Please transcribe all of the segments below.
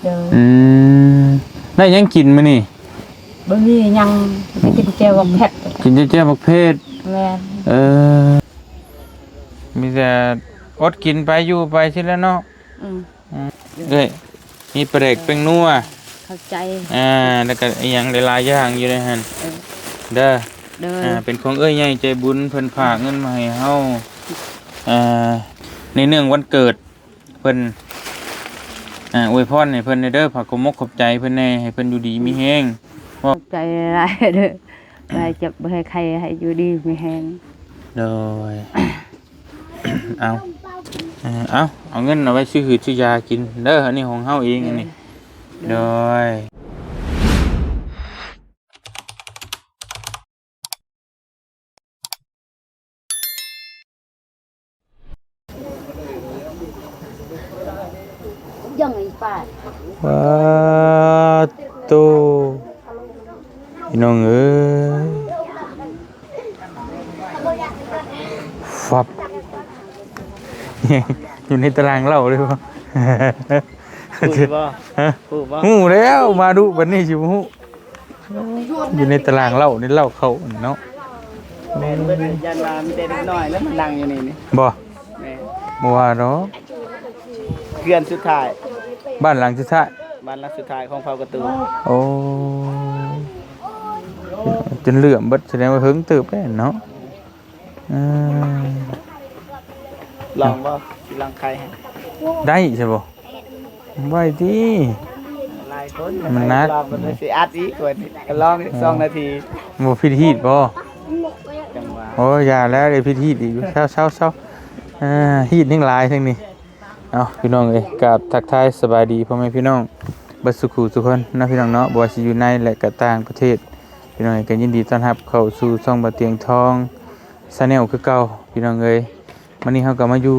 ໂດຍ ອືມ ໄດ້ຫຍັງກິນມື້ນີ້? ບໍ່ມີຫຍັງ ໄດ້ກິນແຈ່ວບັກເຜັດ ກິນແຈ່ວບັກເຜັດ. ແມ່ນ ເອີ ມີແຕ່ອົດກິນໄປຢູ່ໄປຊີ້ແຫຼະເນາະ. ອືມ ອືມ ເອີຍ ມີປາແດກແປ້ງນົວ ເຂົ້າໃຈ ອ່າ ແລ້ວກໍອີ່ຫຍັງຫຼາຍໆຢ່າງຢູ່ໃນຫັ້ນ. ເອີ ເດີ ໂດຍ ອ່າ ເປັນຂອງເອື້ອຍໃຫຍ່ໃຈບຸນ ເພິ່ນຝາກເງິນມາໃຫ້ເຮົາ ອ່າ ໃນເນື່ອງວັນເກີດເພິ່ນ ອ່າ ອວຍພອນໃຫ້ເພິ່ນແດ່ເດີ ຝາກຂອບມົກຂອບໃຈເພິ່ນແດ່ ໃຫ້ເພິ່ນຢູ່ດີມີແຮງ. ຂອບໃຈຫຼາຍເດີ ໃຫ້ເຈັບ ໃຫ້ໄຂ້ ໃຫ້ຢູ່ດີມີແຮງ. ໂດຍ ເອົາ ເອົາ ເອົາເງິນເອົາໄວ້ຊື້ຫືດຊື້ຢາກິນເດີ ອັນນີ້ຂອງເຮົາເອງ ເອີ ອັນນີ້. ໂດຍ ໂດຍ ປາດໂຕ ພີ່ນ້ອງເອີຍ ຟັບ ຢູ່ໃນຕາລາງເຫຼົ້າເລີຍບໍ່? ຮູ້ຢູ່ບໍ່? ຮະ? ຮູ້ບໍ່? ຮູ້ແລ້ວ ມາດຸປານນີ້ຊິບໍ່ຮູ້? ຢູ່ໃນຕາລາງເຫຼົ້າ ໃນເຫຼົ້າເຂົາເນາະ. ແມ່ນເບິດ ຢ້ານວ່າມີແຕ່ເດັກນ້ອຍແລ້ວມານັ່ງຢູ່ນີ້ນີ້. ບໍ່? ແມ່ນ ບໍ່ວ່າດອກ. ເຮືອນສຸດທ້າຍ ບ້ານຫຼັງສຸດທ້າຍ ບ້ານຫຼັງສຸດທ້າຍຂອງເຜົ່າກະຕູ. ໂອ້ ຈົນເຫຼື້ອມເບິດ ສະແດງວ່າເຫິງເຕີບແລ້ວເນາະ. ເອີ ລອງບໍ່? ຊິລອງໄຂໃຫ້ ໄດ້ໃຊ່ບໍ່? ໄວ້ຕິ ຫຼາຍຄົນ ມັນໜັກ ລອງເບິ່ງຊິອັດອີກ ກໍລອງ ເອີ ສອງນາທີ ບໍ່ຜິດຮີດບໍ່? ຈັງຫວະ ໂອ້ຍ ຢ່າແລ້ວ ໄດ້ຜິດຮີດອີກ. ເຊົາໆໆ ຮີດຍັງຫຼາຍທັງນີ້. ເອົາ ພີ່ນ້ອງເອີຍ ກາບທັກທາຍສະບາຍດີພໍ່ແມ່ພີ່ນ້ອງເບິດສູ່ຄູ່ສູ່ຄົນເນາະ ພີ່ນ້ອງເນາະ ບໍ່ວ່າຊິຢູ່ໃນ ແລະ ກະຕ່າງປະເທດ. ພີ່ນ້ອງເອີຍ ກໍຍິນດີຕ້ອນຮັບເຂົ້າສູ່ຊ່ອງບ່າວຕຽງທອງ Channel ຄືເກົ່າ ພີ່ນ້ອງເອີຍ. ມື້ນີ້ເຮົາກໍມາຢູ່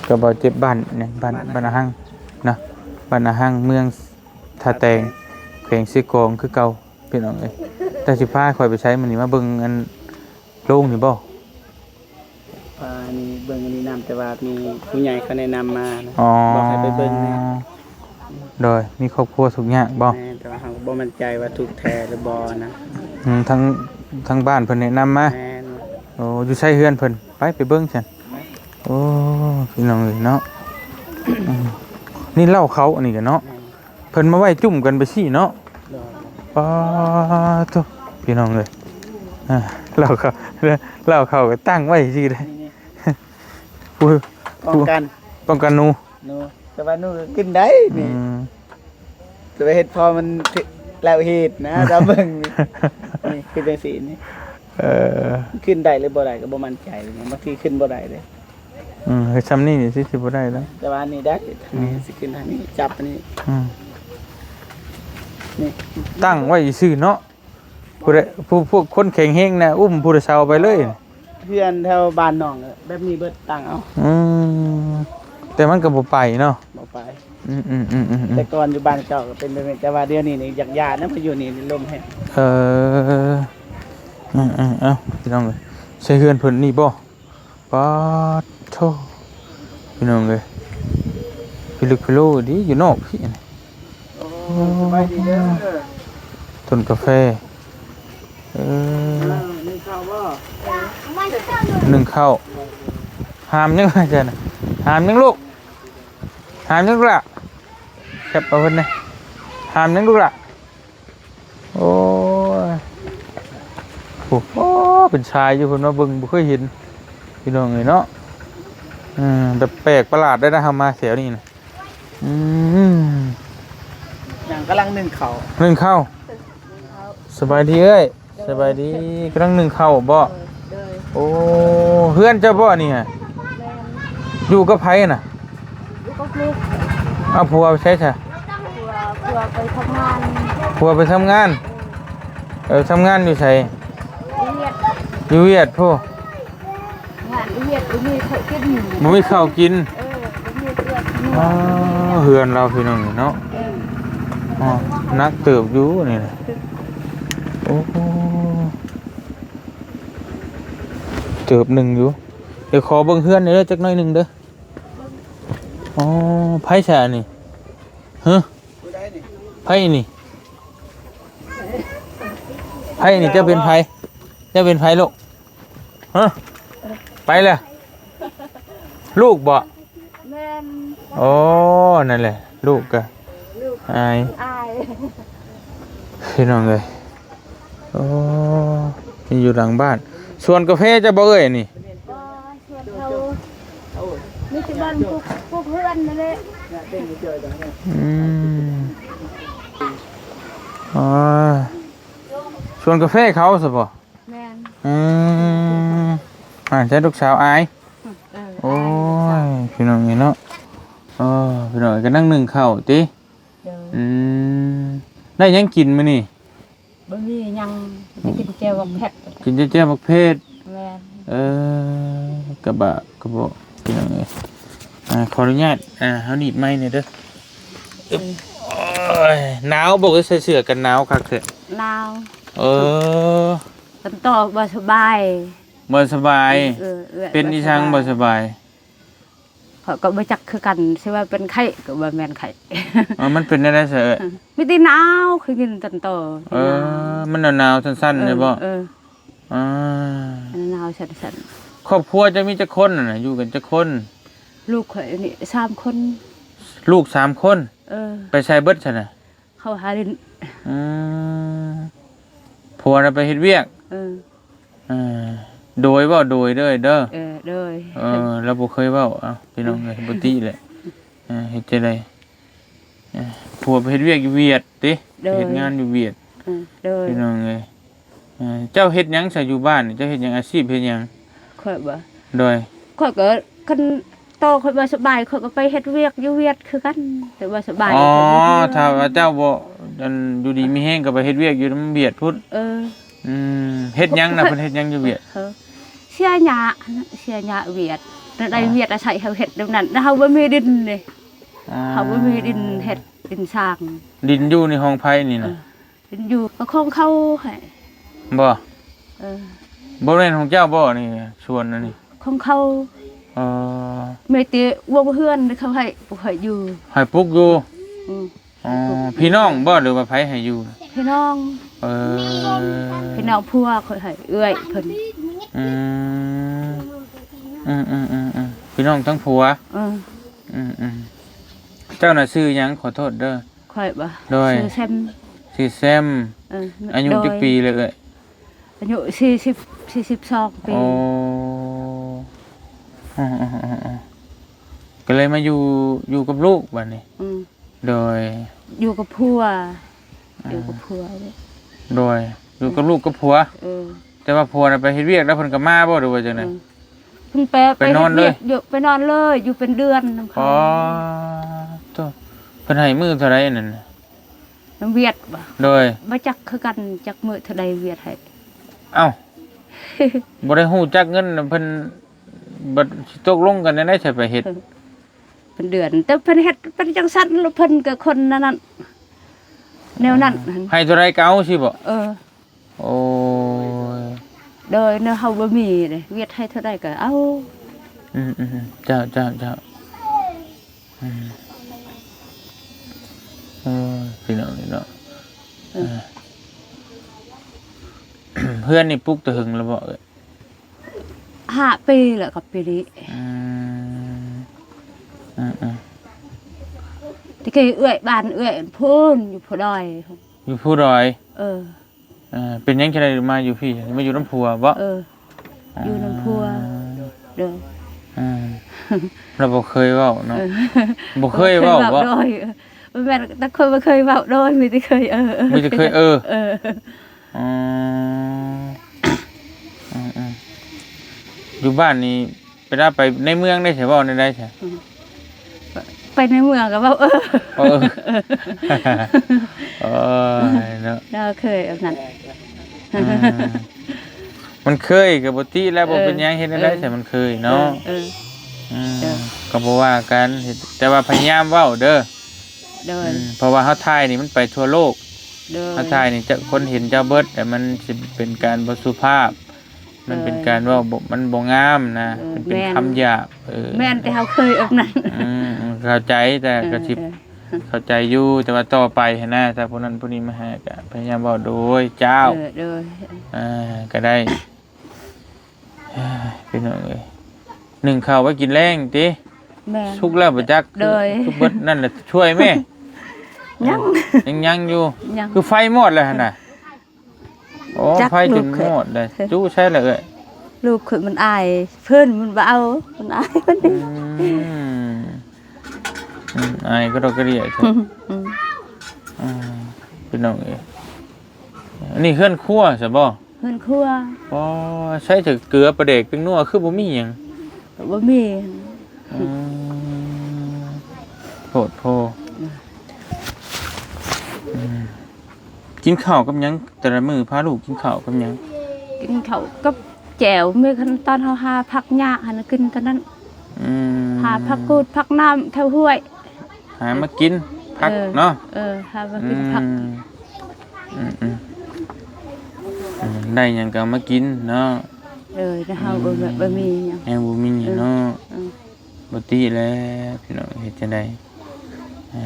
ກັບບ່າວເຈັບ ບ້ານຫຍັງ ບ້ານ ບ້ານອາຮັງເນາະ ບ້ານອາຮັງ ເມືອງທ່າແຕງ ແຂວງເຊກອງຄືເກົ່າ ພີ່ນ້ອງເອີຍ. ເຈົ້າຊິພາຂ້ອຍໄປໃສມື້ນີ້? ມາເບິ່ງອັນໂລງນີ້ບໍ່? ພານີ້ເບິ່ງອັນນີ້ນຳ ແຕ່ວ່າມີຜູ້ໃຫຍ່ເຂົາແນະນຳມານະ ອໍ ບອກໃຫ້ໄປເບິ່ງແດ່. ໂດຍ ມີຄອບຄົວທຸກຍາກບໍ່? ແມ່ນ ແຕ່ວ່າເຮົາກໍບໍ່ໝັ້ນໃຈວ່າທຸກແທ້ຫຼືບໍ່ນະ. ອືມ ທາງ ທາງບ້ານເພິ່ນແນະນຳມາ. ແມ່ນ ໂອ້ ຢູ່ໃສເຮືອນເພິ່ນ? ໄປ ໄປເບິ່ງຊັ້ນ. ໂອ້ ພີ່ນ້ອງເອີຍເນາະ. ອືມ ນີ້ເຫຼົ້າເຂົາອັນນີ້ກະເນາະ. ແມ່ນ ເພິ່ນມາໄວ້ຈຸ້ມກັນໄປຊີ້ເນາະ. ໂດຍ ປາໂທ້ ພີ່ນ້ອງເອີຍ ອ່າ ເຫຼົ້າເຂົາ ເຫຼົ້າເຂົາກໍຕັ້ງໄວ້ຊີ້ເດ້. ນີ້ ນີ້ ຜູ້ ປ້ອງກັນ ປ້ອງກັນໜູ ໜູ ແຕ່ວ່າໜູກໍຂຶ້ນໄດ້ນີ້. ອືມ ແຕ່ວ່າເຮັດພໍມັນ ແລ້ວເຮັດນະ ລອງເບິ່ງນີ້ ນີ້ຂຶ້ນຈັ່ງຊີ້ນີ້. ເອີ ຂຶ້ນໄດ້ຫຼືບໍ່ໄດ້ກໍບໍ່ໝັ້ນໃຈ ບາງທີຂຶ້ນບໍ່ໄດ້ເດ້. ອືມ ເຮັດຊ່ຳນີ້ນີ້ຊິ ຊິບໍ່ໄດ້ແລ້ວ ແຕ່ວ່າອັນນີ້ໄດ້ ອືມ ນີ້ຊິຂຶ້ນທາງນີ້ ຈັບອັນນີ້. ອືມ ນີ້ ຕັ້ງໄວ້ຊື່ເນາະ. ຜູ້ໃດ ຜູ້ ພວກຄົນແຂງແຮງນະ ອຸ້ມຜູ້ໃດເຊົາໄປເລີຍ. ເຮືອນແຖວບ້ານນ້ອງແບບນີ້ເບິດ ຕັ້ງເອົາ. ອືມ ແຕ່ມັນກໍບໍ່ໄປເນາະ. ບໍ່ໄປ. ອືມໆໆໆໆ ແຕ່ກ່ອນຢູ່ບ້ານເກົ່າກໍເປັນແບບນີ້ ແຕ່ວ່າດຽວນີ້ນີ້ຢາກຍ້າຍນະ ມາຢູ່ນີ້ລົມແຮງ. ເອີ ເອີໆ ເອົ້າ ພີ່ນ້ອງເອີຍ ໃສ່ເຮືອນເພິ່ນນີ້ບໍ່? ປາດໂທ້ ພີ່ນ້ອງເອີຍ ພິລຶກພິໂລດີ ຢູ່ນອກພີ້. ໂອ້ ສະບາຍດີເດີ ຕົ້ນກາແຟ. ເອີ ເອີ ໜຶ້ງເຂົ້າບໍ່? ໜຶ້ງເຂົ້າ. ຫາມຫຍັງ ອາຈານ? ຫາມຫຍັງລູກ? ຫາມຫຍັງລູກຫຼ້າ? ແຄບເອົາເພິ່ນແດ່. ຫາມຫຍັງລູກຫຼ້າ? ໂອ້ຍ ໂອ້ ເປັນຊາຍຢູ່ ເພິ່ນມາເບິ່ງ ບໍ່ເຄີຍເຫັນ ພີ່ນ້ອງເອີຍເນາະ. ເອີ ແບບແປກປະຫຼາດໄດ໋ນະ ເຮົາມາແຖວນີ້ນະ. ອືມ ຍັງກຳລັງໜຶ້ງເຂົ້າ ໜຶ້ງເຂົ້າ. ສະບາຍດີເອື້ອຍ. ສະບາຍດີ ກຳລັງໜຶ້ງເຂົ້າບໍ່? ໂດຍ ໂດຍ. ໂອ້ ເຮືອນເຈົ້າບໍ່ນີ້? ແມ່ນ. ຢູ່ກັບໃຜນະ? ຢູ່ກັບລູກ. ເອົາ ຜົວໄປໃສຊະ? ຜົວ ຜົວໄປທຳງານ. ຜົວໄປທຳງານ? ເອີ ເອີ ທຳງານຢູ່ໃສ? ຢູ່ຫວຽດ. ຢູ່ຫວຽດພຸ້ນ. ງານຫວຽດບໍ່ມີເຂົ້າກິນ. ບໍ່ມີເຂົ້າກິນ. ເອີ ບໍ່ມີເຂົ້າກິນ. ອໍ ເຮືອນລາວພີ່ນ້ອງເນາະ. ເອີ ອໍ ໜັກເຕີບຢູ່ນີ້ນະ. ໂອ້ ເຕີບໜຶ່ງຢູ່. ດຽວຂໍເບິ່ງເຮືອນເດີ ຈັກໜ້ອຍໜຶ່ງເດີ. ອໍ ໃຜຊະອັນນີ້? ຮະ ໃຜນີ້? ໃຜນີ້? ເຈົ້າເປັນໃຜ? ເຈົ້າເປັນໃຜລູກ? ຮະ ໄປແລ້ວ? ລູກບໍ? ແມ່ນ. ໂອ້ ນັ້ນແຫຼະ ລູກກະອາຍ ອາຍ ພີ່ນ້ອງເອີຍ. ໂອ້ ຢູ່ຫຼັງບ້ານ. ສວນກາແຟເຈົ້າບໍ່ເອີຍນີ້? ບໍ່ ສວນເຂົາ ມີແຕ່ບ້ານປູກ ປູກເຮືອນນັ້ນແຫຼະ. ອືມ ອໍ ສວນກາແຟເຂົາຊະບໍ? ແມ່ນ. ອືມ ອ່າ ໃຊ້ລູກສາວອາຍ. ເອີ ໂອ້ຍ ອາຍ ພີ່ນ້ອງເອີຍເນາະ. ເອີ ພີ່ນ້ອງເອີຍ ກຳລັງໜຶ້ງເຂົ້າຕິ? ໂດຍ. ອືມ ໄດ້ຫຍັງກິນມື້ນີ້? ບໍ່ມີຫຍັງ ໄດ້ກິນແຈ່ວບັກເຜັດ. ກິນແຕ່ແຈ່ວບັກເຜັດ. ແມ່ນ. ເອີ ກະບາກະບໍ ພີ່ນ້ອງເອີຍ. ອ່າ ຂໍອະນຸຍາດ ອ່າ ເຮົາໜີບໄມແດ່ເດີ. ອືມ ໂອ້ຍ ໜາວບໍ່? ຄືໃສ່ເສື້ອກັນໜາວຄັກແທ້. ໜາວ. ເອີ ກັນຕໍ່ບໍ່ສະບາຍ. ບໍ່ສະບາຍ. ເອີ ເປັນອີສັງບໍ່ສະບາຍ? ຂ້ອຍກໍບໍ່ຈັກຄືກັນ ຊິວ່າເປັນໄຂ້ກໍບໍ່ແມ່ນໄຂ້. ເອີ ມັນເປັນແນວໃດຊະເອີຍ? ມີແຕ່ໜາວ ຄືກິນຕັນຕໍ່. ເອີ ມັນໜາວໆ ສັ່ນໆ ເອີ ນີ້ບໍ? ເອີ ອ່າ ໜາວສັ່ນໆ. ຄອບຄົວເຈົ້າມີຈັກຄົນນະ? ຢູ່ກັນຈັກຄົນ? ລູກຂ້ອຍນີ້ສາມຄົນ. ລູກສາມຄົນ? ເອີ ໄປໃສເບິດຊັ້ນນະ? ເຂົາຫາຫຼິ້ນ. ອືມ ຜົວນະໄປເຮັດວຽກ. ເອີ ເອີ ໂດຍເວົ້າໂດຍເດີ ເດີ. ເອີ ໂດຍ. ເອີ ລາວບໍ່ເຄີຍເວົ້າ. ເອົ້າ ພີ່ນ້ອງເອີຍ ບໍ່ຕິແຫຼະ. ເອີ ເຮັດຈັ່ງໃດ? ເອີ ຜົວໄປເຮັດວຽກຢູ່ຫວຽດຕິ? ໂດຍ. ເຮັດງານຢູ່ຫວຽດ. ເອີ ໂດຍ. ພີ່ນ້ອງເອີຍ ເອີ ເຈົ້າເຮັດຫຍັງຊະຢູ່ບ້ານນີ້? ເຈົ້າເຮັດຫຍັງ? ອາຊີບເຮັດຫຍັງ? ຂ້ອຍບໍ? ໂດຍ. ຂ້ອຍກໍ ຄັນ ຕອນຂ້ອຍບໍ່ສະບາຍ ຂ້ອຍກໍໄປເຮັດວຽກຢູ່ຫວຽດຄືກັນ ແຕ່ບໍ່ສະບາຍ. ອໍ ກໍໄປເຮັດວຽກ. ຖ້າວ່າເຈົ້າບໍ່ ອັນ ຢູ່ດີມີແຮງກໍໄປເຮັດວຽກຢູ່ນຳຫວຽດພຸ້ນ. ເອີ ອືມ ເຮັດຫຍັງນະ? ເພິ່ນເຮັດຫຍັງຢູ່ຫວຽດ? ເອີ ເສຍຫຍ້າ ເສຍຫຍ້າຫວຽດ. ແລ້ວໄດ້ ອໍ ຫວຽດອາໄສເຮົາເຮັດແນວນັ້ນ ແລ້ວເຮົາບໍ່ມີດິນເດ້. ອໍ ເຮົາບໍ່ມີດິນເຮັດ ດິນສ້າງ. ດິນຢູ່ໃນຫ້ອງໃຜນີ້ນະ? ເອີ ເປັນຢູ່ ກໍຂອງເຂົາໃຫ້. ບໍ່? ເອີ ບໍ່ແມ່ນຂອງເຈົ້າບໍ່ນີ້ ສວນອັນນີ້? ຂອງເຂົາ. ເອີ ມີແຕ່ວງເຮືອນທີ່ເຂົາໃຫ້ ໃຫ້ຢູ່ ໃຫ້ປຸກຢູ່. ອືມ ອໍ ໃຫ້ປຸກ. ພີ່ນ້ອງບໍ່ ຫຼືວ່າໃຜໃຫ້ຢູ່? ພີ່ນ້ອງ. ເອີ ພີ່ນ້ອງຜົວຂ້ອຍໃຫ້ ເອື້ອຍເພິ່ນ. ອືມ ອືມໆ ພີ່ນ້ອງທັງຜົວ. ເອີ ອືມໆ ເຈົ້ານະຊື່ຫຍັງ? ຂໍໂທດເດີ. ຂ້ອຍບໍ່? ໂດຍ. ຊື່ແຊມ. ຊື່ແຊມ. ເອີ ອາຍຸຈັກປີແລ້ວເອື້ອຍ? ອາຍຸສີ່ສິບ ສີ່ສິບສອງປີ. ໂອ້ ເອີໆໆໆ ກໍເລີຍມາຢູ່ ຢູ່ກັບລູກບັດນີ້. ອືມ ໂດຍ. ຢູ່ກັບຜົວ. ອ່າ ຢູ່ກັບຜົວ. ໂດຍ ຢູ່ກັບລູກກັບຜົວ. ເອີ ແຕ່ວ່າຜົວນະໄປເຮັດວຽກແລ້ວເພິ່ນກໍມາບໍ່ ຫຼືວ່າຈັ່ງໃດ? ເອີ ເພິ່ນໄປ ໄປນອນເລີຍ? ເຮັດວຽກຢູ່ ໄປນອນເລີຍ ຢູ່ເປັນເດືອນນຳເຂົາ. ອໍ ໂທ້ ເພິ່ນໃຫ້ມື້ເທົ່າໃດນັ້ນ? ນຳຫວຽດບໍ? ໂດຍ. ບໍ່ຈັກຄືກັນ ຈັກມື້ເທົ່າໃດຫວຽດໃຫ້. ເອົ້າ ບໍ່ໄດ້ຮູ້ຈັກເງິນນຳເພິ່ນ ບັດຊິຕົກລົງກັນແນວໃດ ໃຫ້ໄປເຮັດ? ເອີ ເປັນເດືອນ ແຕ່ເພິ່ນເຮັດເປັນຈັ່ງຊັ້ນ ແລ້ວເພິ່ນກໍຄົນນັ້ນ ແນວນັ້ນ. ໃຫ້ເທົ່າໃດກໍເອົາຊີ້ບໍ? ເອີ ໂອ້ຍ ໂດຍ ແນວເຮົາບໍ່ມີເດ້ ຫວຽດໃຫ້ເທົ່າໃດກໍເອົາ. ອືມໆ ເຈົ້າ ເຈົ້າ ເຈົ້າ. ອືມ ໂອ້ຍ ພີ່ນ້ອງເອີຍເນາະ. ເອີ ເອີ ເຮືອນນີ້ປຸກແຕ່ເຖິງແລ້ວບໍ່ເອີຍ? ຫ້າປີແລ້ວກັບປີນີ້. ອືມ ອືມໆ ແຕ່ກີ້ເອື້ອຍ ບ້ານເອື້ອຍພຸ້ນ ຢູ່ພູດອຍ. ຢູ່ພູດອຍ? ເອີ ເອີ ເປັນຫຍັງຈັ່ງໃດມາຢູ່ພີ້? ມາຢູ່ນຳຜົວບໍ? ເອີ ຢູ່ນຳຜົວ. ອໍ ໂດຍ. ອືມ ລາວບໍ່ເຄີຍເວົ້າເນາະ. ເອີ ບໍ່ເຄີຍເວົ້າບໍ? ໂດຍ ບໍ່ແມ່ນ ແຕ່ຂ້ອຍບໍ່ເຄີຍເວົ້າ. ໂດຍ ມີແຕ່ເຄີຍ ເອີ ເອີ ມີແຕ່ເຄີຍ ເອີ ເອີ. ອໍ ອືມໆ ຢູ່ບ້ານນີ້ ເວລາໄປໃນເມືອງໄດ້ໃສ ເວົ້າແນວໃດໃສ? ອືມ ໄປໃນເມືອງກໍເວົ້າ ເອີ ເອີ ໂອ້ຍເນາະ ລາວເຄີຍແບບນັ້ນ. ອືມ ມັນເຄີຍກໍບໍ່ຕິແລ້ວ ບໍ່ເປັນຫຍັງ ເຮັດແນວໃດໃສ ມັນເຄີຍເນາະ. ເອີ ເອີ ອືມ ເອີ ກໍບໍ່ວ່າກັນ ແຕ່ວ່າພະຍາຍາມເວົ້າເດີ. ໂດຍ. ອືມ ເພາະວ່າເຮົາຖ່າຍນີ້ມັນໄປທົ່ວໂລກ. ໂດຍ. ເຮົາຖ່າຍນີ້ ຈະ ຄົນເຫັນເຈົ້າເບິດ ແຕ່ມັນຊິເປັນການບໍ່ສຸພາບ. ມັນເປັນການເວົ້າ ໂດຍ ບໍ່ ມັນບໍ່ງາມນະ. ເອີ ມັນເປັນ ແມ່ນ ຄຳຫຍາບ. ເອີ ແມ່ນ ແຕ່ເຮົາເຄີຍແບບນັ້ນ. ອືມ ເຂົ້າໃຈ ແຕ່ ເອີ ກໍຊິ ເອີ ເຂົ້າໃຈຢູ່ ແຕ່ວ່າຕໍ່ໄປຫັ້ນນະ ຖ້າຜູ້ນັ້ນຜູ້ນີ້ມາຫາ ກະພະຍາຍາມເວົ້າ ໂດຍ ເຈົ້າ ເອີ ໂດຍ ອ່າ ກະໄດ້ ເອີ ພີ່ນ້ອງເອີຍ ໜຶ້ງເຂົ້າໄວ້ກິນແລງຕິ? ແມ່ນ ສຸກແລ້ວບໍ່ຈັກ ໂດຍ ຄືເບິດນັ້ນແຫຼະ ຊ່ວຍແມ່ ຍັງ ຍັງ ຍັງຢູ່ ຍັງ ຄືໄຟມອດແລ້ວຫັ້ນນະ? ໂອ້ ຈັກ ໄຟຈົນ ລູກຂ້ອຍ ມອດເດ້ ຢູ່ໃສລະເອື້ອຍ? ລູກຂ້ອຍມັນອາຍ ເພິ່ນມັນບໍ່ເອົາ ມັນອາຍມັນ ອືມ ອືມ ອາຍກະດອກກະເດຍ ອືມ ອືມ ພີ່ນ້ອງເອີຍ ອັນນີ້ເຮືອນຄົວຊະບໍ່? ເຮືອນຄົວ ອໍ ໃຊ້ແຕ່ເກືອ ປາແດກ ແປ້ງນົວ ຄືບໍ່ມີຫຍັງ? ບໍ່ມີ ອືມ ໂພດໂພ ອືມ ອືມ ກິນເຂົ້າກັບຫຍັງ? ແຕ່ລະມື້ພາລູກກິນເຂົ້າກັບຫຍັງ? ກິນເຂົ້າກັບແຈ່ວ ມື້ຄັນຕອນເຮົາຫາຜັກຫຍ້າຫັ້ນນະ ກິນຕອນນັ້ນ ອືມ ຫາຜັກກູດ ຜັກນ້ຳແຖວຫ້ວຍ ຫາມາກິນຜັກ ເອີ ເນາະ ເອີ ຫາມາກິນຜັກ ອືມ ອືມ ອືມ ອືມ ໄດ້ຫຍັງກໍເອົາມາກິນເນາະ ເອີ ແຕ່ເຮົາ ອືມ ບໍ່ ບໍ່ມີຫຍັງ ແຮງບໍ່ມີ ເອີ ເນາະ ເອີ ບໍ່ຕິແລ້ວ ພີ່ນ້ອງ ເຮັດຈັ່ງໃດ? ເອີ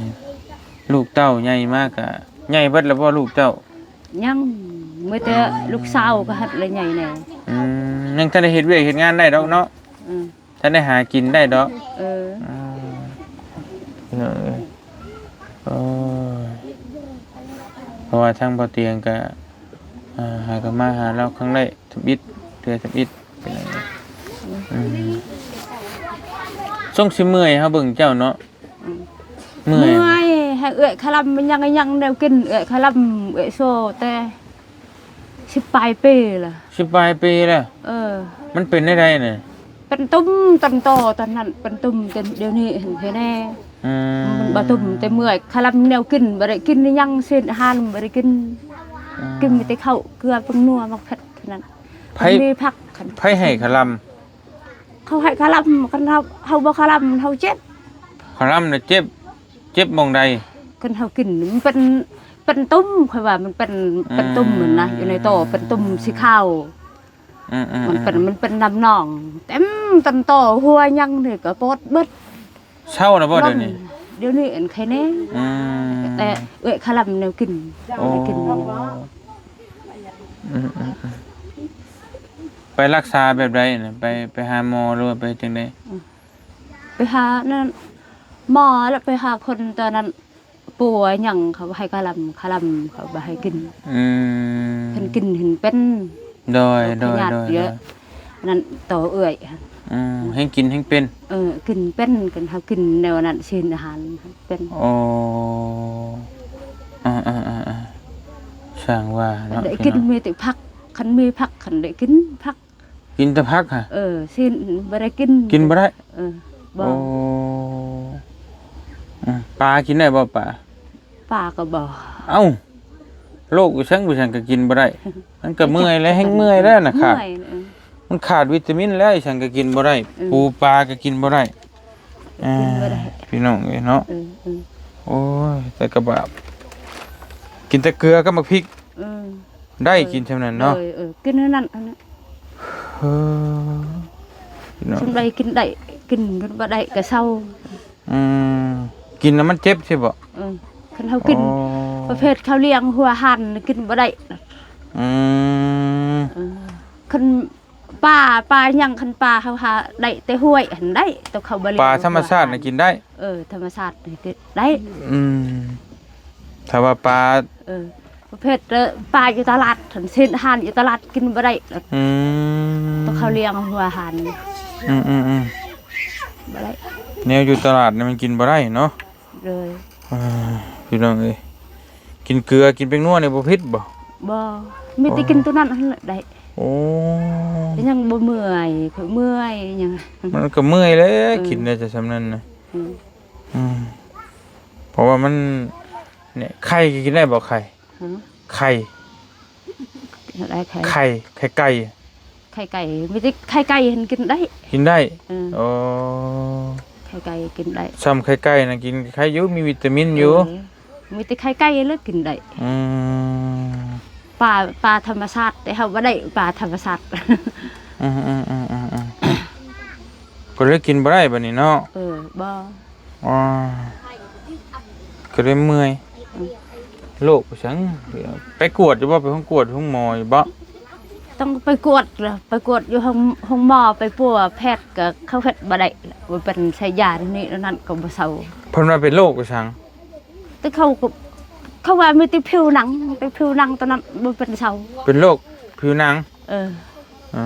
ລູກເຕົ້າໃຫຍ່ມາກະ ໃຫຍ່ເບິດແລ້ວບໍ່ລູກເຈົ້າ? ຍັງ ມີແຕ່ ອືມ ລູກສາວກໍຫັດລະໃຫຍ່ແດ່ ອືມ ຍັງທັນໄດ້ເຮັດວຽກເຮັດງານໄດ້ດອກເນາະ ອືມ ທັນໄດ້ຫາກິນໄດ້ດອກ ເອີ ອືມ ເອີ ໂອ້ຍ ເພາະວ່າທາງບໍ່ຕຽງກໍ ອ່າ ຫາກໍມາຫາລາວຄັ້ງໄດ້ທຳອິດ ເທື່ອທຳອິດ ເປັນຫຍັງ ອືມ ຊົງຊິເມື່ອຍ ເຮົາເບິ່ງເຈົ້າເນາະ ອືມ ເມື່ອຍ ເມື່ອຍ ໃຫ້ເອື້ອຍຄະລຳມັນຍັງ ຍັງແນວກິນ ເອື້ອຍຄະລຳ ເອື້ອຍໂຊແຕ່ສິບປາຍປີລະ ສິບປາຍປີລະ ເອີ ມັນເປັນແນວໃດນະ? ເປັນຕຸ່ມຕົ້ນຕໍຕອນນັ້ນ ເປັນຕຸ່ມຈົນດຽວນີ້ເຫັນແດ່ ອືມ ມັນບໍ່ຕຸ່ມແຕ່ເມື່ອຍ ຄະລຳແນວກິນບໍ່ໄດ້ກິນຫຍັງ ຊີ້ນອາຫານບໍ່ໄດ້ກິນ ອືມ ກິນມີແຕ່ເຂົ້າເກືອ ແປ້ງນົວ ໝາກເຜັດເທົ່ານັ້ນ ໃຜ ມີຜັກ ໃຜໃຫ້ຄະລຳ? ເຂົາໃຫ້ຄະລຳ ຄັນເຮົາ ເຮົາບໍ່ຄະລຳ ເຮົາເຈັບ ຄະລຳນະເຈັບ ເຈັບໝ່ອງໃດ? ຄັນເຮົາກິນ ມັນເປັນ ເປັນຕຸ່ມ ຂ້ອຍວ່າມັນເປັນ ອືມ ເປັນຕຸ່ມຫັ້ນນະ ຢູ່ໃນຕໍ ເປັນຕຸ່ມສີຂາວ ອືມໆໆ ມັນເປັນ ມັນເປັນນ້ຳໜອງ ເຕັມຕົ້ນຕໍ ຫົວຫຍັງນີ້ກໍປອດເບິດ ເຊົາແລ້ວບໍ່ດຽວນີ້? ດຽວນີ້ອັນໄຄແນ່ ອືມ ແຕ່ເອື້ອຍຄະລຳແນວກິນ ໂອ້ ໄດ້ກິນ ອືມໆໆ ໄປລັກສາແບບໃດນະ? ໄປ ໄປຫາໝໍ ຫຼືວ່າໄປຈັ່ງໃດ? ອືມ ໄປຫານັ້ນໝໍ ແລ້ວໄປຫາຄົນຕອນນັ້ນ ປົວຫຍັງ ເຂົາໃຫ້ຄະລຳ ຄະລຳ ເຂົາບໍ່ໃຫ້ກິນ ອືມ ຄັນກິນຫັ້ນເປັນ ໂດຍ ໂດຍ ໂດຍ ນັ້ນຕໍ່ເອື້ອຍ ອືມ ແຮ່ງກິນແຮ່ງເປັນ ເອີ ກິນເປັນ ຄັນເຮົາກິນແນວນັ້ນ ຊີ້ນອາຫານເປັນ ໂອ້ ອາໆໆ ຊ່າງວ່າເນາະ ໄດ້ກິນ ພີ່ນ້ອງ ມີແຕ່ຜັກ ຄັນມີຜັກ ຄັນໄດ້ກິນຜັກ ກິນແຕ່ຜັກຫະ? ເອີ ຊີ້ນບໍ່ໄດ້ກິນ ກິນບໍ່ໄດ້ ເອີ ບໍ່ ໂອ້ ອືມ ປາກິນໄດ້ບໍ່ປາ? ປາກໍບໍ່ ເອົ້າ ໂລກຢູ່ຊັ້ນ ຢູ່ຊັ້ນກໍກິນບໍ່ໄດ້ ມັນກໍເມື່ອຍແລ້ວ ແຮ່ງເມື່ອຍແລ້ວນະ ຂາດ ເມື່ອຍ ເອີ ມັນຂາດວິຕາມິນແລ້ວ ອີ່ສັງກໍກິນບໍ່ໄດ້ ອືມ ປູປາກໍກິນບໍ່ໄດ້ ກິນບໍ່ໄດ້ ອ່າ ພີ່ນ້ອງເອີຍເນາະ ເອີ ເອີ ໂອ້ຍ ແຕ່ກໍບາບ ກິນແຕ່ເກືອກັບໝາກພິກ ອືມ ໄດ້ ເອີ ກິນຊ່ຳນັ້ນເນາະ ເອີ ເອີ ກິນເທົ່ານັ້ນ ເອີ ພີ່ນ້ອງ ຊ່ຳໃດກິນໄດ້ ກິນ ກິນບໍ່ໄດ້ກໍເຊົາ ອືມ ກິນແລ້ວມັນເຈັບຊີ້ບໍ? ເອີ ຄັນເຮົາກິນ ອໍ ປະເພດເຂົ້າລ້ຽງຫົວຫັນກິນບໍ່ໄດ້ ອືມ ເອີ ຄັນປາ ປາຫຍັງ ຄັນປາເຮົາຫາໄດ້ແຕ່ຫ້ວຍຫັ້ນໄດ້ ແຕ່ເຂົາບໍ່ລ້ຽງ ປາທຳມະຊາດນະກິນໄດ້ ເອີ ທຳມະຊາດນີ້ກິນໄດ້ ອືມ ຖ້າວ່າປາ ເອີ ປະເພດ ເອີ ປາຢູ່ຕະຫຼາດ ຊີ້ນອາຫານຢູ່ຕະຫຼາດກິນບໍ່ໄດ້ ອືມ ຕ້ອງເຂົ້າລ້ຽງຫົວຫັນ ອືມໆໆ ບໍ່ໄດ້ ແນວຢູ່ຕະຫຼາດນີ້ມັນກິນບໍ່ໄດ້ເນາະ ໂດຍ ອ່າ ພີ່ນ້ອງເອີຍ ກິນເກືອ ກິນແປ້ງນົວນີ້ບໍ່ຜິດບໍ່? ບໍ່ ມີແຕ່ ອໍ ກິນໂຕນັ້ນຫັ້ນແຫຼະໄດ້ ໂອ້ ຍັງບໍ່ເມື່ອຍ ຂ້ອຍເມື່ອຍຫຍັງ ມັນກໍເມື່ອຍແຫຼະ ເອີ ກິນໄດ້ແຕ່ຊ່ຳນັ້ນນະ ອືມ ອືມ ເພາະວ່າມັນ ນີ້ ໄຂ່ກິນໄດ້ບໍ່? ໄຂ່ ຫື? ໄຂ່ ໄດ້ໄຂ່ ໄຂ່ ໄຂ່ໄກ່ ໄຂ່ໄກ່ ມີແຕ່ໄຂ່ໄກ່ຫັ້ນກິນໄດ້ ກິນໄດ້ ເອີ ໂອ້ ໄຂ່ໄກ່ກິນໄດ້ ຊ່ຳໄຂ່ໄກ່ນະກິນໄຂ່ຢູ່ ມີວິຕາມິນຢູ່ ເອີ ມີແຕ່ໄຂ່ໄກ່ແຫຼະກິນໄດ້ ອືມ ປາ ປາທຳມະຊາດ ແຕ່ເຮົາບໍ່ໄດ້ປາທຳມະຊາດ ອືມໆໆໆ ກໍເລີຍກິນບໍ່ໄດ້ບັດນີ້ເນາະ ເອີ ບໍ່ ອໍ ອືມ ກໍເລີຍເມື່ອຍ. ອືມ ໂລກໄປສັງ ໄປກວດຢູ່ບໍ່? ໄປໂຮງກວດໂຮງໝໍຢູ່ບໍ່? ຕ້ອງໄປກວດລະ ໄປກວດຢູ່ໂຮງ ໂຮງໝໍ ໄປປົວແພດ ກໍເຂົາເຮັດບໍ່ໄດ້ລະ ວ່າເປັນໃຊ້ຢານີ້ນັ້ນກໍບໍ່ເຊົາ. ເພິ່ນວ່າເປັນໂລກໄປສັງ? ແຕ່ເຂົາກໍ ເຂົາວ່າມີແຕ່ຜິວໜັງ ແຕ່ຜິວໜັງຕອນນັ້ນບໍ່ເປັນເຊົາ. ເປັນໂລກຜິວໜັງ? ເອີ ເອີ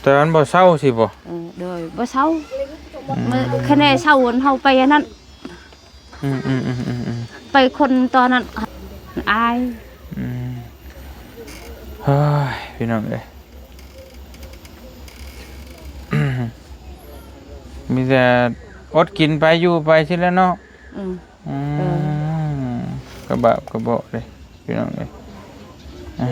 ແຕ່ມັນບໍ່ເຊົາຊີ້ບໍ່? ເອີ ໂດຍ ບໍ່ເຊົາ. ອືມ ມື້ຄະແນເຊົາ ເຮົາໄປອັນນັ້ນ. ອືມໆ ໄປຄົນຕອນນັ້ນອາຍ. ອືມ ເຮີ້ຍ ພີ່ນ້ອງເອີຍ ມີແຕ່ອົດກິນໄປຢູ່ໄປຊີ້ແຫຼະເນາະ. ອືມ ອືມ ເອີ ກະບາບກະເບາະເດ້ ພີ່ນ້ອງເອີຍ. ອ່າ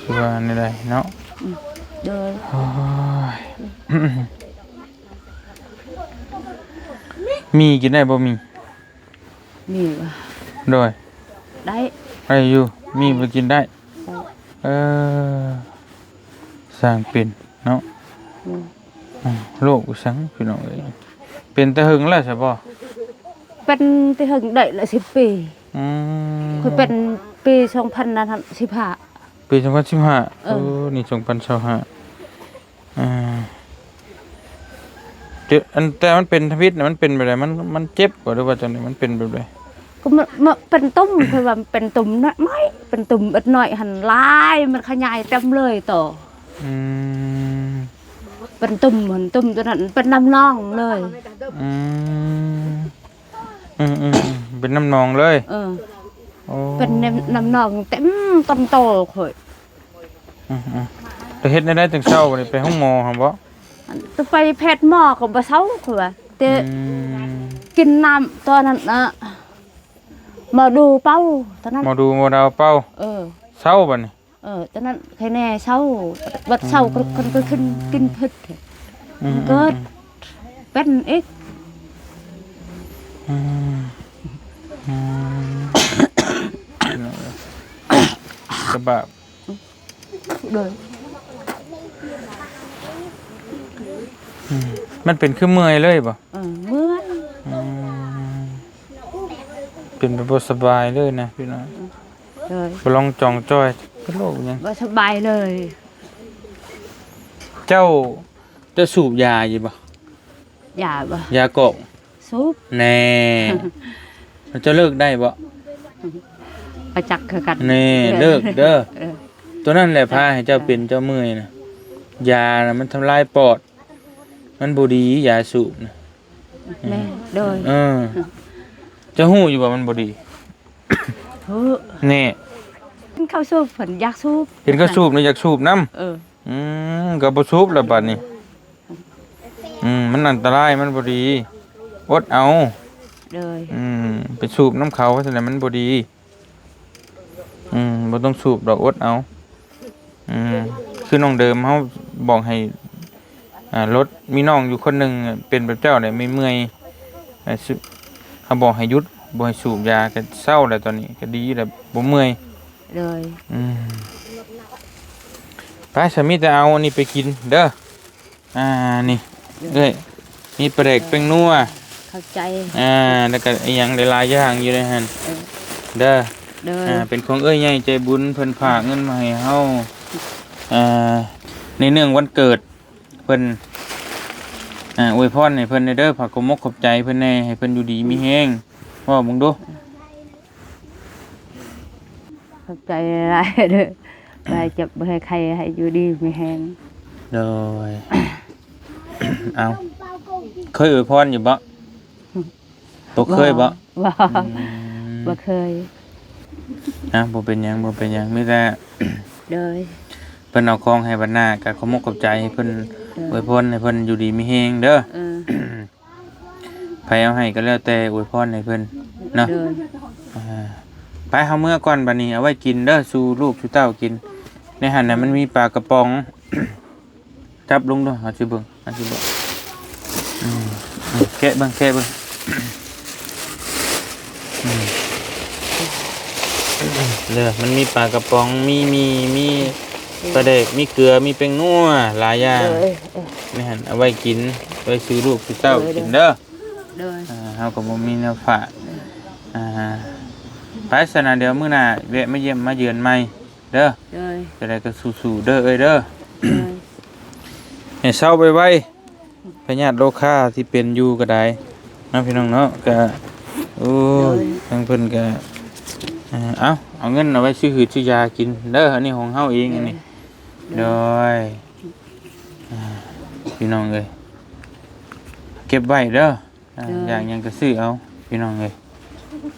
ຄືວ່າແນວໃດເນາະ? ອືມ ໂດຍ ໂອ້ຍ ໝີ່ກິນໄດ້ບໍ່ໝີ່? ໝີ່ຫວາ? ໂດຍ ໄດ້ ໄດ້ຢູ່ ໝີ່ໄປກິນໄດ້. ໄດ້ ເອີ ຊ່າງເປັນເນາະ. ອືມ ອືມ ໂລກອີ່ສັງພີ່ນ້ອງເອີຍ ເປັນແຕ່ເຫິງແລ້ວຊະບໍ່? ເປັນແຕ່ເຫິງໄດ້ລະສິບປີ. ອືມ ຂ້ອຍເປັນປີສອງພັນສິບຫ້າ. ປີສອງພັນສິບຫ້າ. ເອີ ໂອ້ ນີ້ສອງພັນຊາວຫ້າ. ອ່າ ເຈັບ ອັນ ແຕ່ມັນເປັນທຳອິດນະ ມັນເປັນແບບໃດ? ມັນ ມັນເຈັບບໍ່ ຫຼືວ່າຈັ່ງໃດ? ມັນເປັນແບບໃດ? ກໍມັນ ມັນເປັນຕຸ່ມ ເພິ່ນວ່າເປັນຕຸ່ມນ້ອຍ ເປັນຕຸ່ມເອັດນ້ອຍຫັ້ນຫຼາຍ ມັນຂະຫຍາຍເຕັມເລີຍໂຕ. ອືມ ເປັນຕຸ່ມຫັ້ນ ຕຸ່ມໂຕນັ້ນເປັນນ້ຳໜອງເລີຍ. ອືມ ອືມໆ ເປັນນ້ຳໜອງເລີຍ. ເອີ ໂອ້ ເປັນນ້ຳ ນ້ຳໜອງເຕັມຕົ້ນໂຕຂ້ອຍ. ອືມໆ ແລ້ວເຮັດແນວໃດຈັ່ງເຊົາບັດນີ້? ໄປໂຮງໝໍຫັ້ນບໍ່? ໄປແພດໝໍກໍບໍ່ເຊົາ ຄືວ່າ ແຕ່ ອືມ ກິນນ້ຳຕອນນັ້ນນະ ໝໍດູເປົ່າຕອນນັ້ນ ໝໍດູໝໍດາວເປົ່າ. ເອີ ເຊົາບັດນີ້. ເອີ ຕອນນັ້ນໃຄແນ່ເຊົາ ບັດເຊົາ ອືມ ກໍ ກໍ ກໍຂຶ້ນກິນພິດ. ອືມ ເກີດ ອືມ ເປັນອີກ. ອືມ ອືມ ກະບາບ. ໂດຍ ອືມ ມັນເປັນຄືເມື່ອຍເລີຍບໍ່? ເອີ ເມື່ອຍ. ອືມ ເປັນແບບບໍ່ສະບາຍເລີຍນະພີ່ນ້ອງ. ໂດຍ ບໍ່ລອງຈ່ອງຈ້ອຍ ເປັນໂລກຫຍັງ ບໍ່ສະບາຍເລີຍ. ເຈົ້າ ເຈົ້າສູບຢາຢູ່ບໍ່? ຢາບໍ່? ຢາກອກ. ສູບ. ແນ່ ເຈົ້າເລີກໄດ້ບໍ່? ບໍ່ຈັກຄືກັນ. ແນ່ ເລີກເດີ. ເອີ ໂຕນັ້ນແຫຼະພາໃຫ້ເຈົ້າເປັນເຈົ້າເມື່ອຍນະ. ຢານະມັນທຳລາຍປອດ ມັນບໍ່ດີ ຢາສູບນະ. ແມ່ນ. ໂດຍ ເອີ ເຈົ້າຮູ້ຢູ່ບໍ່ມັນບໍ່ດີ? ຮູ້. ແນ່ ເຫັນເຂົາສູບ ເພິ່ນຢາກສູບ. ເຫັນເຂົາສູບນະ ຢາກສູບນຳ. ເອີ ອືມ ກໍບໍ່ສູບລະບາດນີ້. ອືມ ມັນອັນຕະລາຍ ມັນບໍ່ດີ ອົດເອົາ. ໂດຍ ອືມ ໄປສູບນຳເຂົາຊັ້ນແຫຼະ ມັນບໍ່ດີ. ອືມ ບໍ່ຕ້ອງສູບດອກ ອົດເອົາ. ອືມ ຄືນ້ອງເດີມ ເຮົາບອກໃຫ້ ອ່າ ລົດ ມີນ້ອງຢູ່ຄົນໜຶ່ງເປັນແບບເຈົ້າແຫຼະ ເມື່ອຍໆ ເຮົາບອກໃຫ້ຢຸດ ບໍ່ໃຫ້ສູບຢາ ກໍເຊົາແລ້ວ ຕອນນີ້ກໍດີແລ້ວ ບໍ່ເມື່ອຍ. ໂດຍ ອືມ ໄປ ສາມີແຕ່ເອົາອັນນີ້ໄປກິນເດີ. ອ່າ ນີ້ ເອີ ເອື້ອຍ ມີປາແດກແປ້ງນົວ. ຂອບໃຈ. ອ່າ ແລ້ວກໍອີ່ຫຍັງຫຼາຍໆຢ່າງຢູ່ໃນຫັ້ນ. ເອີ ເດີ. ໂດຍ ອ່າ ເປັນຂອງເອື້ອຍໃຫຍ່ໃຈບຸນ ເພິ່ນຝາກເງິນມາໃຫ້ເຮົາ ອ່າ ໃນເນື່ອງວັນເກີດເພິ່ນ. ອ່າ ອວຍພອນໃຫ້ເພິ່ນແດ່ເດີ. ຝາກຄວາມມົກຂອບໃຈເພິ່ນແດ່ ໃຫ້ເພິ່ນຢູ່ດີມີແຮງ. ເວົ້າເບິ່ງດູ. ຂອບໃຈຫຼາຍໆເດີ ຫຼາຍເຈັບບໍ່ໃຫ້ໄຂ້ ໃຫ້ຢູ່ດີມີແຮງ. ໂດຍ ເອົາ ເຄີຍອວຍພອນຢູ່ບໍ່? ບໍ່ເຄີຍບໍ່? ບໍ່ ອືມ ບໍ່ເຄີຍ. ອ່ະ ບໍ່ເປັນຫຍັງ ບໍ່ເປັນຫຍັງ ມີແຕ່ ໂດຍ ເພິ່ນເອົາຂອງໃຫ້ບັດໜ້າ ກໍຂອບມົກຂອບໃຈໃຫ້ເພິ່ນ. ໂດຍ ອວຍພອນໃຫ້ເພິ່ນຢູ່ດີມີແຮງເດີ. ເອີ ໃຜເອົາໃຫ້ກໍແລ້ວແຕ່ ອວຍພອນໃຫ້ເພິ່ນເນາະ. ໂດຍ ອ່າ ໄປ ເຮົາເມືອກ່ອນບັດນີ້ ເອົາໄວ້ກິນເດີ ສູ່ລູກສູ່ເຕົ້າກິນ. ໃນຫັ້ນນະມັນມີປາກະປ໋ອງ ຈັບລົງເດີ ເຮົາຊິເບິ່ງ ເຮົາຊິເບິ່ງ. ອືມ ອືມ ແກະເບິ່ງ ແກະເບິ່ງ. ອືມ ເດີ ມັນມີປາກະປ໋ອງ ມີໝີ່ ມີປາແດກ ມີເກືອ ມີແປ້ງນົວ ຫຼາຍຢ່າງ. ໂດຍ ເອີ ໃນຫັ້ນເອົາໄວ້ກິນ ໄວ້ສູ່ລູກສູ່ເຕົ້າ ໂດຍ ກິນເດີ. ໂດຍ ອ່າ ເຮົາກໍບໍ່ມີແນວຝາກ ໂດຍ ອ່າ ໄປຊັ້ນນະ ດຽວມື້ໜ້າແວະມາຢ້ຽມມາເຢືອນໃໝ່ເດີ ໂດຍ ຈັ່ງໃດກໍສູ້ໆເດີເອີຍເດີ ໂດຍ ໃຫ້ເຊົາໄວໆ ພະຍາດໂລຄາທີ່ເປັນຢູ່ກໍໄດ້ເນາະ ພີ່ນ້ອງເນາະ ກໍ ໂອ້ຍ ໂດຍ ທາງເພິ່ນກໍ ອ່າ ເອົາ ເອົາເງິນເອົາໄວ້ຊື້ຫືດຊື້ຢາກິນເດີ ອັນນີ້ຂອງເຮົາເອງ ໂດຍ ອັນນີ້ ໂດຍ ໂດຍ ອ່າ ພີ່ນ້ອງເອີຍ ເກັບໄວ້ເດີ ອ່າ ໂດຍ ຢາກຫຍັງກໍຊື້ເອົາ ພີ່ນ້ອງເອີຍ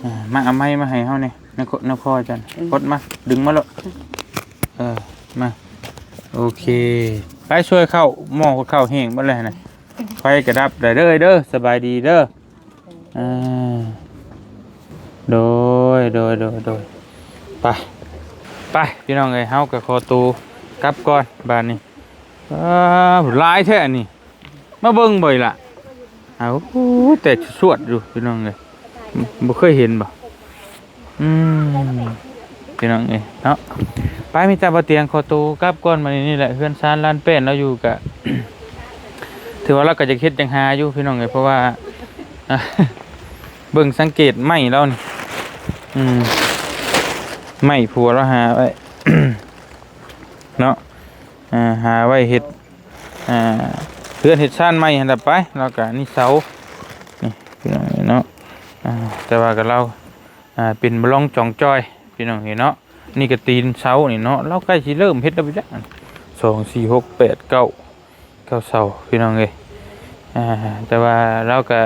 ອ່າ ມາເອົາໄມ້ມາໃຫ້ເຮົາແດ່ ນະ ນະພໍ່ຈັນ ເອີ ກົດມາ ດຶງມາໂລດ ເອີ ມາ ໂອເຄ ໄປຊ່ວຍເຂົ້າ ໝໍ້ເຂົ້າແຫ້ງເບິດແລ້ວນະ ໄຟກະດັບແລ້ວເດີ ເດີ ສະບາຍດີເດີ ອ່າ ໂດຍ ໂດຍ ໂດຍ ໂດຍ ໄປ ໄປ ພີ່ນ້ອງເອີຍ ເຮົາກໍຂໍໂຕກັບກ່ອນບາດນີ້ ອ້າ ຫຼາຍແທ້ອັນນີ້ ມາເບິ່ງບໍ່ອີ່ຫຼະ ເອົາ ໂອ້ ແຕ່ຊວດຢູ່ ພີ່ນ້ອງເອີຍ ບໍ່ເຄີຍເຫັນບໍ່? ອືມ ພີ່ນ້ອງເອີຍເນາະ ໄປ ມີແຕ່ບ່າວຕຽງຂໍໂຕກັບກ່ອນ ມານີ້ ນີ້ແຫຼະ ເຮືອນຊານລານແປ້ນລາວຢູ່ກະ ຖືວ່າລາວກໍຢາກເຮັດຢາກຫາຢູ່ ພີ່ນ້ອງເອີຍ ເພາະວ່າ ເບິ່ງສັງເກດໄມ້ລາວນີ້ ອືມ ໄມ້ຜົວລາວຫາໄວ້ ເນາະ ອ່າ ຫາໄວ້ເຮັດ ອ່າ ເຮືອນເຮັດຊານໃໝ່ຫັ້ນລະໄປ ແລ້ວກະນີ້ເສົາ ນີ້ ພີ່ນ້ອງເນາະ ອ່າ ແຕ່ວ່າກໍລາວ ອ່າ ເປັນລອງຈອງຈ່ອຍ ພີ່ນ້ອງເນາະ ນີ້ກໍຕີນເສົານີ້ເນາະ ລາວໃກ້ຊິເລີ່ມເຮັດແລ້ວບໍ່ຈັກ ສອງ ສີ່ ຫົກ ແປດ ເກົ້າ ເກົ້າເສົາ ພີ່ນ້ອງເອີຍ ອ່າ ແຕ່ວ່າລາວກໍ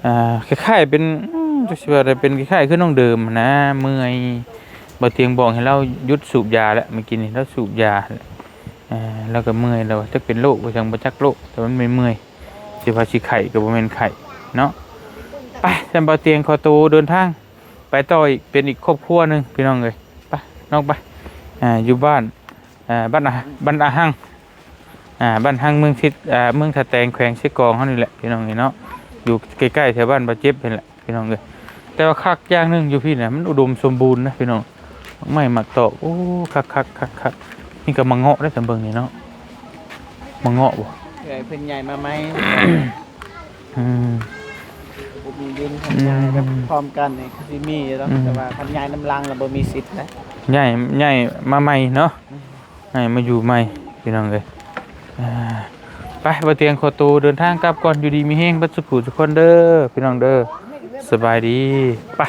ອ່າ ຄ້າຍໆເປັນ ອືມ ຈັກຊິວ່າໄດ້ ເປັນຄ້າຍໆຄືນ້ອງເດີມຫັ້ນນະ ເມື່ອຍ ບ່າວຕຽງບອກໃຫ້ລາວຢຸດສູບຢາແລ້ວ ມື້ກີ້ນີ້ລາວສູບຢາ ເອີ ລາວກໍເມື່ອຍ ລາວວ່າຈັກເປັນໂລກວ່າຈັ່ງ ບໍ່ຈັກໂລກ ແຕ່ມັນເມື່ອຍໆ ຊິວ່າຊິໄຂ້ກໍບໍ່ແມ່ນໄຂ້ເນາະ ໄປ ຊັ້ນບ່າວຕຽງຂໍໂຕເດີນທາງ ໄປຕໍ່ອີກ ເປັນອີກຄອບຄົວໜຶ່ງ ພີ່ນ້ອງເອີຍ ໄປ ນ້ອງໄປ ອ່າ ຢູ່ບ້ານ ອ່າ ບ້ານອາ ບ້ານອາຮັງ ອ່າ ບ້ານຮັງ ເມືອງທິດ ອ່າ ເມືອງທ່າແຕງ ແຂວງເຊກອງເຮົານີ້ແຫຼະ ພີ່ນ້ອງເອີຍເນາະ ຢູ່ໃກ້ໆແຖວບ້ານບ່າວເຈັບນີ້ແຫຼະ ພີ່ນ້ອງເອີຍ ແຕ່ວ່າຄັກຢ່າງໜຶ່ງຢູ່ພີ້ນະ ມັນອຸດົມສົມບູນນະ ພີ່ນ້ອງ ໝາກໄມ້ໝາກຕອກ ໂອ້ ຄັກໆໆໆ ນີ້ກໍໝາກເງາະເດ້ ຕາມເບິ່ງນີ້ເນາະ ໝາກເງາະບໍ່ ເອີ ເພິ່ນຍ້າຍມາໃໝ່ ອືມ ບໍ່ມີດິນ ຄັນ ອືມ ຍ້າຍແບບພ້ອມກັນນີ້ຄືຊິມີຢູ່ດອກ ອືມ ແຕ່ວ່າຄັນຍ້າຍນຳຫຼັງລະບໍ່ມີສິດນະ ຍ້າຍ ຍ້າຍມາໃໝ່ເນາະ ອືມ ໃຫ້ມາຢູ່ໃໝ່ ພີ່ນ້ອງເອີຍ ອ່າ ໄປ ບ່າວຕຽງຂໍໂຕເດີນທາງກັບກ່ອນ ຢູ່ດີມີແຮງເບິດສູ່ຜູ້ສູ່ຄົນເດີ ພີ່ນ້ອງເດີ ສະບາຍດີ ໄປ.